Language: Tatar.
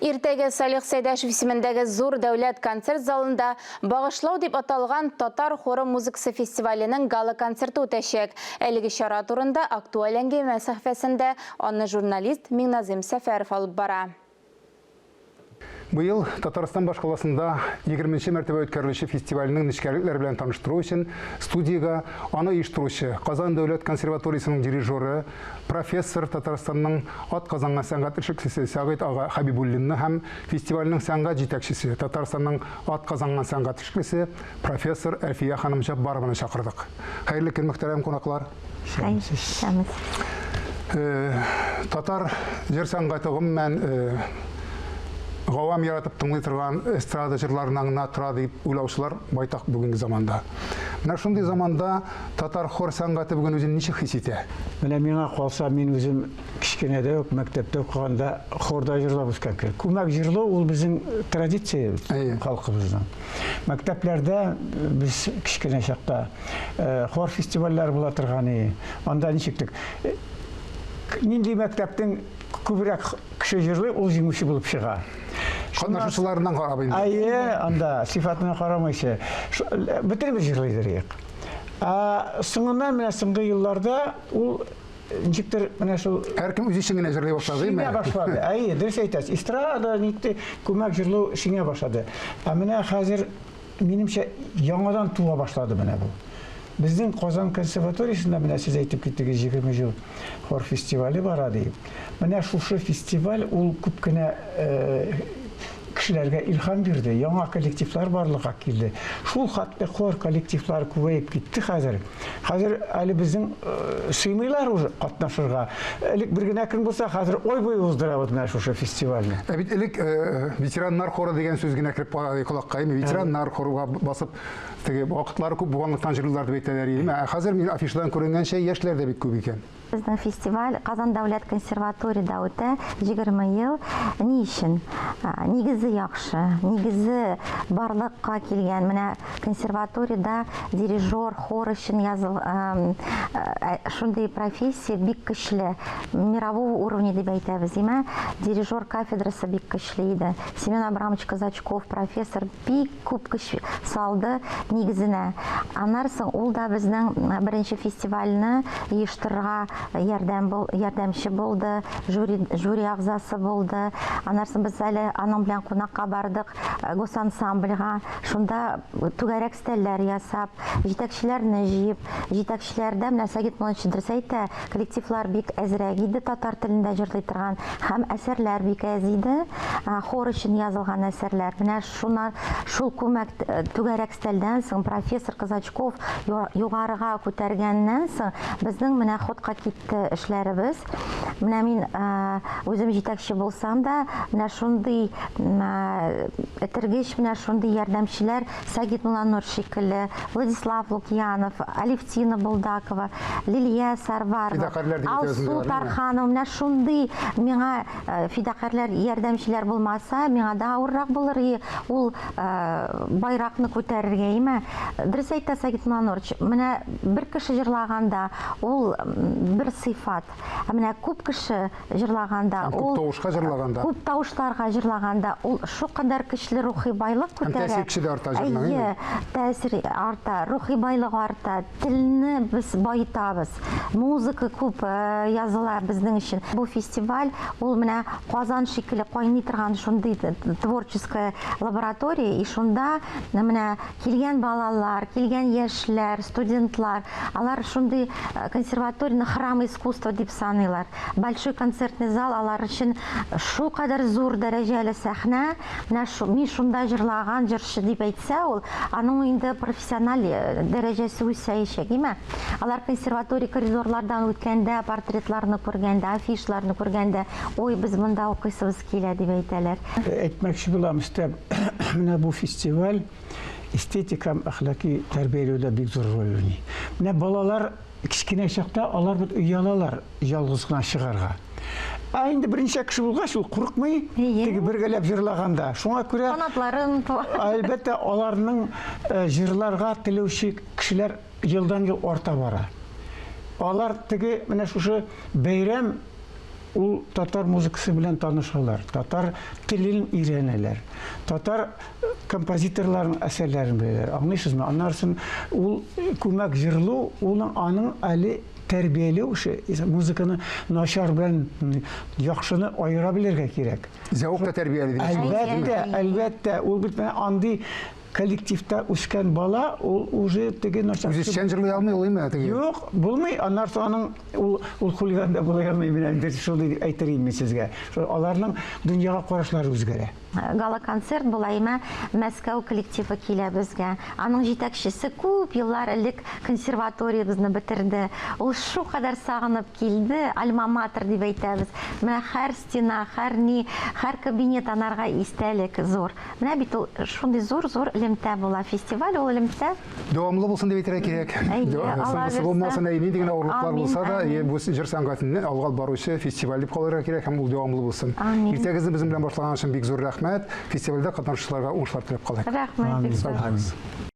Иртәгә Салих Сәйдәшев исемендәге Зур дәүләт концерт залында Багышлау дип аталган татар хоры музыкасы фестиваленең гала-концерты үтәчәк. Әлеге чара турында Актуаль әңгәмә сәхифәсендә аны журналист Миңназыйм Сәфәров алып бара. Быел Татарстан башкаласында егерменче мәртәбә үткәрелүче фестивальнең нечкәлекләре белән таныштыру өчен студиягә аны оештыручы, Казан дәүләт консерваториясенең дирижеры, профессор, Татарстанның атказанган сәнгать эшлеклесе Сәгыйть ага Хәбибуллинны һәм фестивальнең сәнгать җитәкчесе, Татарстанның атказанган сәнгать эшлеклесе, профессор Әлфия ханым Җаббарованы чакырдык. Хәерле көн, мөхтәрәм кунаклар! Исәнмесез. Татар җыр сәнгате гомумән гавам яратып тыңлый торган эстрада җырларыннан гына тора дип уйлаучылар байтак бүгенге заманда. Менә шундый заманда татар хор сәнгате бүген үзен ничек хис итә? Менә миңа калса, мин үзем кечкенәдә үк мәктәптә укыганда хорда җырлап үскән кеше. Күмәк җырлау ул безнең традиция халкыбызның. Мәктәпләрдә без кечкенә чакта Хор фестивальләре була торган и. Анда ничектер нинди мәктәпнең күбрәк кеше җырлый, ул җиңүче булып чыга. Катнашучыларыннан карап инде. Әйе, анда сыйфатына карамыйча. Бөтенебез җырлыйдыр идек. Ә соңыннан менә соңгы елларда ул ничектер менә шул һәркем үзе өчен генә җырлый башлады, Шиңә башлады. Әйе, дөрес әйтәсез. Эстрада нитте күмәк җырлау шиңә башлады. Ә менә хәзер Минемчә, яңадан туа башлады менә бу. Безнең Казан консерваториясендә менә сез әйтеп киттегез, 20 ел хор фестивале бара дип. Менә шушы фестиваль ул күп кенә кешеләргә илһам бирде, яңа коллективлар барлыкка килде. Шул хәтле хор коллективлары күбәеп китте хәзер. Хәзер әле безнең сыймыйлар уже катнашырга. Элек бер генә көн булса, хәзер ой буе уздырабыз менә шушы фестивальне. Ә бит элек ветераннар хоры дигән сүз генә кереп кала колакка, әйме? Ветераннар хорга басып, теге вакытлары күп булганлыктан җырлыйлар дип әйтәләр иде. Ә хәзер мин афишадан күренгәнчә, яшьләр дә бик күп икән. Безнең фестиваль Казан дәүләт консерваториядә үтә, 20 ел. Ни өчен? Нигезе яхшы, нигезе барлыкка килгән. Менә консерваториядә дирижер, хор өчен языл, шундый профессия бик көчле. Мирового уровня дип әйтәбез, димә. Дирижер кафедрасы бик көчле иде. Семен Абрамович Казачков, профессор, бик күп көч салды нигезенә. Аннары соң ул да безнең беренче фестивальне оештырырга ярдәм бул, ярдәмче булды, жюри, жюри әгъзасы булды. Аннары соң без әле аның белән кунакка бардык госансамбльга. Шунда түгәрәк өстәлләр ясап, җитәкчеләрне җыеп, җитәкчеләрдә менә Сагит Муллович дөрес әйтә, коллективлар бик әзрәк иде татар телендә җырлый торган һәм әсәрләр бик әз иде, хор өчен язылган әсәрләр. Менә шуна шул күмәк түгәрәк өстәлдән соң профессор Казачков югарыга күтәргәннән соң безнең менә ходка китте эшләребез. Менә мин үзем җитәкче булсам да, менә шундый этергеч, менә шундый ярдәмчеләр Сагит Мулланур шикелле, Владислав Лукьянов, Алевтина Булдакова, Лилия Сарварова, Алсу Тарханова, менә шундый миңа фидакарьләр, ярдәмчеләр булмаса, миңа да авыррак булыр и ул байракны күтәрергә, име? Дөрес әйтә Сагит Мулланурович, менә бер кеше җырлаганда ул бер сыйфат, ә менә күп кеше җырлаганда, Һәм күп тавышка җырлаганда. Күп тавышларга җырлаганда, ул шулкадәр көчле рухи байлык Һәм күтәрә. тәэсир көче дә арта җырның, әйе? Әйе, тәэсир арта, рухи байлык арта, телне без баетабыз. Музыка күп языла безнең өчен. Бу фестиваль, ул менә Казан шикелле кайный торган шундый творческая лаборатория, и шунда менә килгән балалар, килгән яшьләр, студентлар, алар шундый консерваторияне храм искусства дип саныйлар. Большой концертный зал алар өчен шулкадәр зур дәрәҗәле сәхнә. Менә шу, мин шунда җырлаган җырчы дип әйтсә ул, аның инде профессиональ дәрәҗәсе үсәячәк, димә. Алар консерватория коридорлардан үткәндә, портретларны күргәндә, афишларны күргәндә, ой, без монда укыйсыбыз килә дип әйтәләр. Әйтмәкче булам, өстәп, менә бу фестиваль эстетик һәм әхлаки тәрбияләүдә бик зур роль уйный. Менә балалар кечкенә чакта алар бит оялалар ялгыз гына чыгарга. Ә инде берничә кеше булгач, ул курыкмый, теге бергәләп җырлаганда. Шуңа күрә канатларын әлбәттә, аларның җырларга теләүче кешеләр елдан-ел арта бара. Алар теге менә шушы бәйрәм Ул татар музыкасы белән танышалар, татар телен өйрәнәләр, татар композиторларының әсәрләрен беләләр. Аңлыйсызмы? Аннан соң ул күмәк җырлау, ул аның әле тәрбияләү эше, музыканы начар белән яхшыны аера белергә кирәк. Зәвык та тәрбияли дигән сүз. Әлбәттә, әлбәттә, ул бит менә андый коллективта үскән бала, ул уже теге начар. Үзешчән җырлый алмый ул, әйме, теге. Юк, булмый. Аннан соң аның ул ул хулиган да була алмый, менә инде шундый дип әйтер идем мин сезгә. Шул аларның дөньяга карашлары үзгәрә. Гала-концерт була, әйме, Мәскәү коллективы килә безгә. Аның җитәкчесе күп еллар элек консерваториябезне бетерде. Ул шулкадәр сагынып килде, альма-матер дип әйтәбез. Менә һәр стена, һәр ни, һәр кабинет анарга истәлек зур. Менә бит ул шундый зур-зур элемтә була. Фестиваль ул элемтә. Дәвамлы булсын дип әйтергә кирәк. Әйе, Алла Соңгысы булмасын, әйе, нинди генә авырлыклар Амин, булса да, амин. бу җыр сәнгатенне алга алып баручы фестиваль дип калырга кирәк һәм ул дәвамлы булсын. Амин. Иртәгезне безнең белән башлаган өчен бик зур рәхмәт. Фестивальдә катнашучыларга уңышлар теләп калыйк. Рәхмәт, бик Сау зур. булыгыз.